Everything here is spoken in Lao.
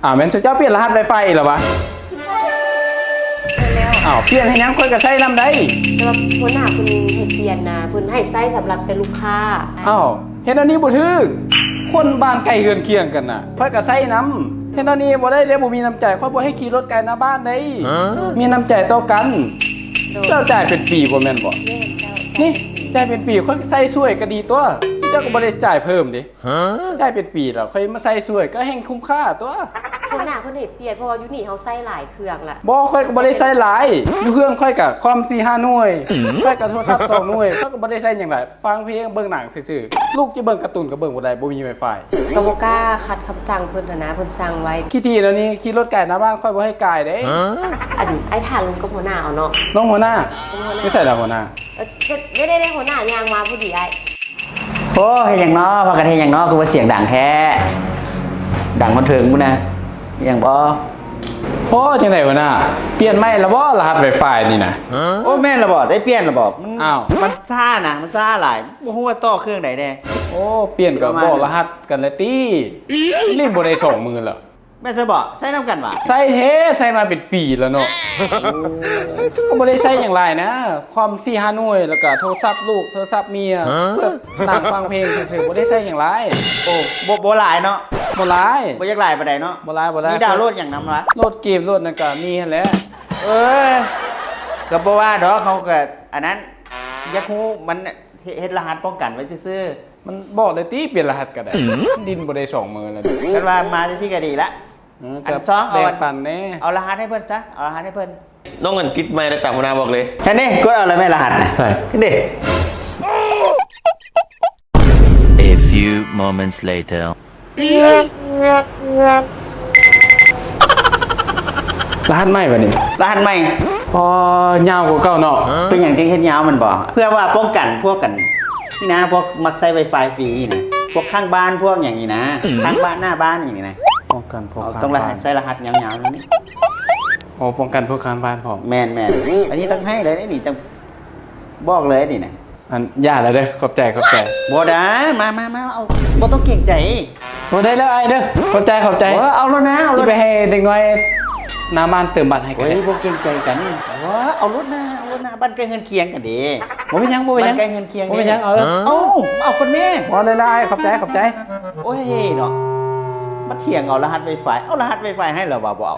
ອ້າວ ແມ່ນເຈົ້າປ່ຽນລະຫັດ Wi-Fi ອີກແລ້ວຫວາ? ແລ້ວ ອ້າວ ປ່ຽນເຮັດຫຍັງ? ຂ້ອຍກໍໃຊ້ນຳໄດ໋. ແຕ່ວ່າຫົວໜ້າເພິ່ນໃຫ້ປ່ຽນນະ ເພິ່ນໃຫ້ໃຊ້ສຳລັບແຕ່ລູກຄ້າ. ອ້າວ ເຮັດແນວນີ້ບໍ່ຖືກ. ຄົນບ້ານໃກ້ເຮືອນຄຽງກັນນະ ຂ້ອຍກໍໃຊ້ນຳ. ເຮັດແນວນີ້ບໍ່ໄດ້ເດ້ ບໍ່ມີນ້ຳໃຈ. ຂ້ອຍບໍ່ໃຫ້ຂີ່ລົດໄກໜ້າບ້ານເດ້. ມີນ້ຳໃຈຕໍ່ກັນ. ໂດຍ ເຈົ້າຈ່າຍເປັນປີບໍ່ແມ່ນບໍ່? ແມ່ນເຈົ້າ. ນີ້ ຈ່າຍເປັນປີ ຂ້ອຍກໍໃຊ້ຊ່ວຍກໍດີຕົວະ. ເຈົ້າກໍບໍ່ໄດ້ຈ່າຍເພີ່ມເດ້. ຈ່າຍເປັນປີແລ້ວ ຂ້ອຍມາໃຊ້ຊ່ວຍກໍແຮ່ງຄຸ້ມຄ່າຕົວະ. ຫົວໜ້າເພິ່ນໃຫ້ປ່ຽນ ເພາະວ່າຢູ່ນີ້ເຮົາໃຊ້ຫຼາຍເຄື່ອງລະ. ບໍ່ ຂ້ອຍກໍບໍ່ໄດ້ໃຊ້ຫຼາຍ. ຢູ່ເຮືອນຂ້ອຍກໍຄອມສີ່ຫ້າໜ່ວຍ. ຂ້ອຍກໍໂທລະສັບສອງໜ່ວຍ. ຂ້ອຍກໍບໍ່ໄດ້ໃຊ້ຫຍັງຫຼາຍ. ຟັງເພງເບິ່ງໜັງຊື່ໆ. ລູກຈະເບິ່ງກາຕູນກໍເບິ່ງບໍ່ໄດ້ ບໍ່ມີ Wi-Fi. ກໍບໍ່ກ້າຂັດຄຳສັ່ງເພິ່ນຫັ້ນນະ ເພິ່ນສັ່ງໄວ້. ຂີ້ຖີ່ແນວນີ້ ຂີ່ລົດກາຍໜ້າບ້ານ ຂ້ອຍບໍ່ໃຫ້ກາຍເດ້. ອັນ ອ້າຍຖ້າລົມກັບຫົວໜ້າເອົາເນາະ. ລົມຫົວໜ້າ? ຢູ່ໃສລະຫົວໜ້າ? ເອີ ເດ້ໆໆ ຫົວໜ້າຍ່າງມາພໍດີອ້າຍ. ໂອ້ ເຮັດຫຍັງເນາະ? ພາກັນເຮັດຫຍັງເນາະ? ຄືວ່າສຽງດັງແທ້? ດັງຮອດເທິງພຸ້ນນະ. ມີຫຍັງບໍ່? ໂອ້ ຈັ່ງໃດຫົວໜ້າ? ປ່ຽນໃໝ່ລະບໍ່ລະຫັດ Wi-Fi ນີ້ນະ? ໂອ້ ແມ່ນລະບໍ່? ໄດ້ປ່ຽນລະບໍ່? ມັນ ອ້າວ ມັນຊ້ານະ ມັນຊ້າຫຼາຍ. ບໍ່ຮູ້ວ່າຕໍ່ເຄື່ອງໃດແດ່. ໂອ້ ປ່ຽນກໍບອກລະຫັດກັນແລ້ວຕິ? ຫຼິ້ນບໍ່ໄດ້ສອງມື້ແລ້ວ. ແມ່ນຊັ້ນບໍ່? ໃຊ້ນຳກັນຫວາ? ໃຊ້ແທ້ ໃຊ້ມາເປັນປີແລ້ວເນາະ. ກໍບໍ່ໄດ້ໃຊ້ຫຍັງຫຼາຍນະ ຄອມສີ່ຫ້າໜ່ວຍ ແລ້ວກໍໂທລະສັບລູກ ໂທລະສັບເມຍ ເພື່ອນັ່ງຟັງເພງຊື່ໆ ບໍ່ໄດ້ໃຊ້ຫຍັງຫຼາຍ. ໂອ້ ບໍ່ ບໍ່ຫຼາຍເນາະ. ບໍ່ຫຼາຍ. ບໍ່ຢາກຫຼາຍປານໃດເນາະ. ບໍ່ຫຼາຍ ບໍ່ຫຼາຍ. ມີດາວໂຫຼດຫຍັງນຳຫວາ? ໂຫຼດເກມ ໂຫຼດຫຍັງກໍມີຫັ້ນແຫຼະ. ເອີ ກໍບໍ່ວ່າດອກ ເຮົາກໍອັນນັ້ນ ຢາກຮູ້ ມັນເຮັດ ເຮັດລະຫັດປ້ອງກັນໄວ້ຊື່ໆ. ມັນບອກໄດ້ຕິ ປ່ຽນລະຫັດກໍໄດ້. ຫຼິ້ນບໍ່ໄດ້ສອງມື້ແລ້ວ. ຄັນວ່າມາຈັ່ງຊີ້ກໍດີລະ. ເອີ ອັນສອງ ເອົາ ແບ່ງປັນແດ່. ເອົາລະຫັດໃຫ້ເພິ່ນຊະ ເອົາລະຫັດໃຫ້ເພິ່ນ. ນ້ອງເງິນຕິດໃໝ່ແລ້ວຕາມຫົວໜ້າບອກເລີຍ. ຫັ້ນເດ້ ກົດເອົາລະແມ່ນລະຫັດນະ. ໃສ່ ຫັ້ນເດ້. A few moments later. ລະຫັດໃໝ່ບາດນີ້. ລະຫັດໃໝ່. ອໍ ຍາວກວ່າເກົ່າເນາະ. ເປັນຫຍັງຈຶ່ງເຮັດຍາວແມ່ນບໍ່? ເພື່ອວ່າປ້ອງກັນພວກກັນນີ້ນະ ພວກມັກໃຊ້ Wi-Fi ຟຣີນີ້ນະ ພວກຂ້າງບ້ານ ພວກຫຍັງນີ້ນະ ຂ້າງບ້ານ ໜ້າບ້ານຫຍັງນີ້ນະ. ປ້ອງກັນພວກ ເອົາ ຕ້ອງລະຫັດໃຊ້ລະຫັດຍາວໆແນວນີ້. ອໍ ປ້ອງກັນພວກຂ້າງບ້ານພ້ອມ. ແມ່ນໆ ອັນນີ້ຕ້ອງໃຫ້ເລີຍນີ້ ຈັ່ງບອກເລີຍນີ້ນະ. ອັນ ຢ່າລະເດີ ຂອບໃຈ ຂອບໃຈ. ບໍ່ໄດ້ ມາ ມາ ມາ ເອົາ ບໍ່ຕ້ອງເກງໃຈ. ໂອ້ ໄດ້ແລ້ວອ້າຍເດີ ຂອບໃຈ ຂອບໃຈ. ເອີ ເອົາໂລດນາ ເອົາໂລດ. ຊິໄປໃຫ້ເດັກນ້ອຍໜ້າບ້ານເຕີມບັດໃຫ້ກໍໄດ້. ໂອ້ຍ ບໍ່ເກງໃຈກັນ. ເອົາໂລດນາ ເອົາໂລດນາ ບ້ານໃກ້ເຮືອນຄຽງກັນເດ້. ບໍ່ເປັນຫຍັງ ບໍ່ເປັນຫຍັງ ບ້ານໃກ້ເຮືອນຄຽງ. ບໍ່ເປັນຫຍັງ ເອົາເລີຍ. ເອົ້າ ເອົາກ່ອນແມ້. ບໍ່ໄດ້ຫຼາຍ ຂອບໃຈ ຂອບໃຈ. ໂອ້ຍເນາະ ມາຖຽງເອົາລະຫັດ Wi-Fi ເອົາລະຫັດ Wi-Fi ໃຫ້ແລ້ວວ່າບໍ່ເອົາ.